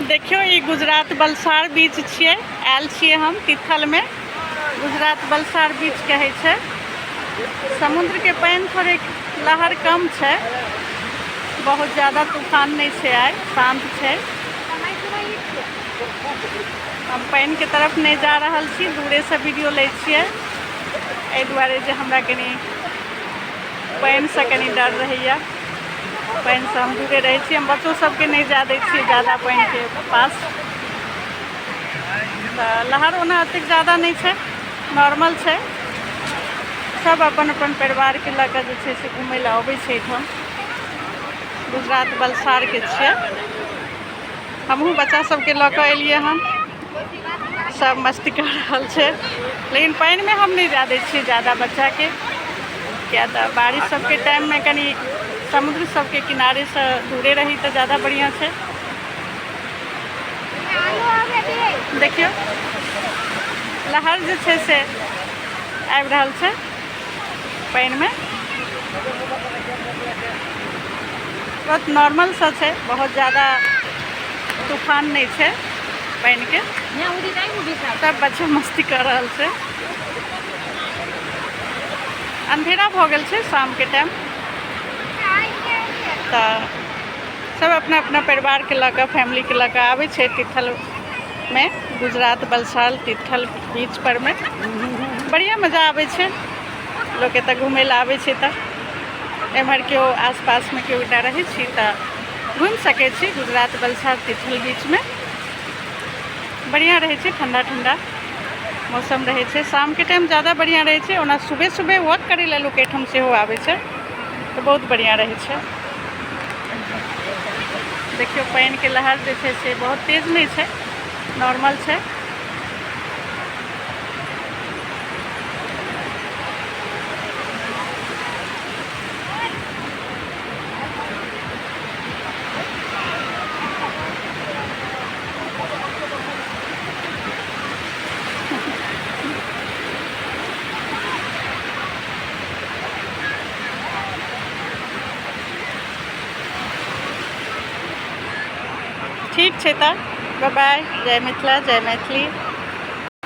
देखियौ ई गुजरात बलसार बीच छियै, आयल छियै हम तीथल में। गुजरात बलसार बीच कहै छै। समुद्रके पानि थोड़े लहर कम छै, बहुत ज्यादा तूफान नहि छै, आइ शान्त छै। हम पानिके तरफ नहि जा रहल छी, दूरेसँ वीडियो लै छियै, एहि दुआरे जे हमरा कनि पानिसँ कनि डर रहैए। पानिसँ हम दूरे रहै छी, हम बच्चो सबके नहि जाय दै छियै ज्यादा पानिके पास। तऽ लहर ओना ओतेक ज्यादा नहि छै, नॉर्मल छै। सब अपन अपन परिवारके लऽ कऽ जे छै से घुमय लए अबै छै एहिठाम। गुजरात बलसारके छियै। हमहूँ बच्चा सबके लऽ कऽ एलियै हन, सब मस्ती कऽ रहल छै, लेकिन पानिमे हम नहि जाय दै छियै ज्यादा बच्चाके, किया तऽ बारिश सबके टाइममे कनि समुद्र सबके किनारेसँ दूरे रही तऽ ज्यादा बढ़िआँ छै। देखियौ लहर जे छै से आबि रहल छै पानिमे, बहुत नॉर्मल सा छै, बहुत ज्यादा तूफान नहि छै पानिके। सब बच्चा मस्ती कऽ रहल छै। अंधेरा भऽ गेल छै शामके टाइम, तऽ सब अपना अपना परिवारके लऽ कऽ, फैमिलीके लऽ कऽ आबै छै तीथलमे, गुजरात बलसाल तीथल बीच परमे। बढ़िआँ मजा आबै छै, लोक एतऽ घुमै लए आबै छै। तऽ एम्हर केओ आसपासमे केओ गोटा रहै छी तऽ घुमि सकै छी गुजरात बलसाल तीथल बीचमे। बढ़िआँ रहै छै, ठण्डा ठण्डा मौसम रहै छै। शामके टाइम ज्यादा बढ़िआँ रहै छै, ओना सुबह सुबह वॉक करै लए लोक एहिठाम सेहो आबै छै, तऽ बहुत बढ़िआँ रहै छै। देखियौ पानिके लहर जे छै से बहुत तेज नहि छै, नॉर्मल छै। ठीक छै तऽ बाय बाय, जय मिथिला, जय मैथिली।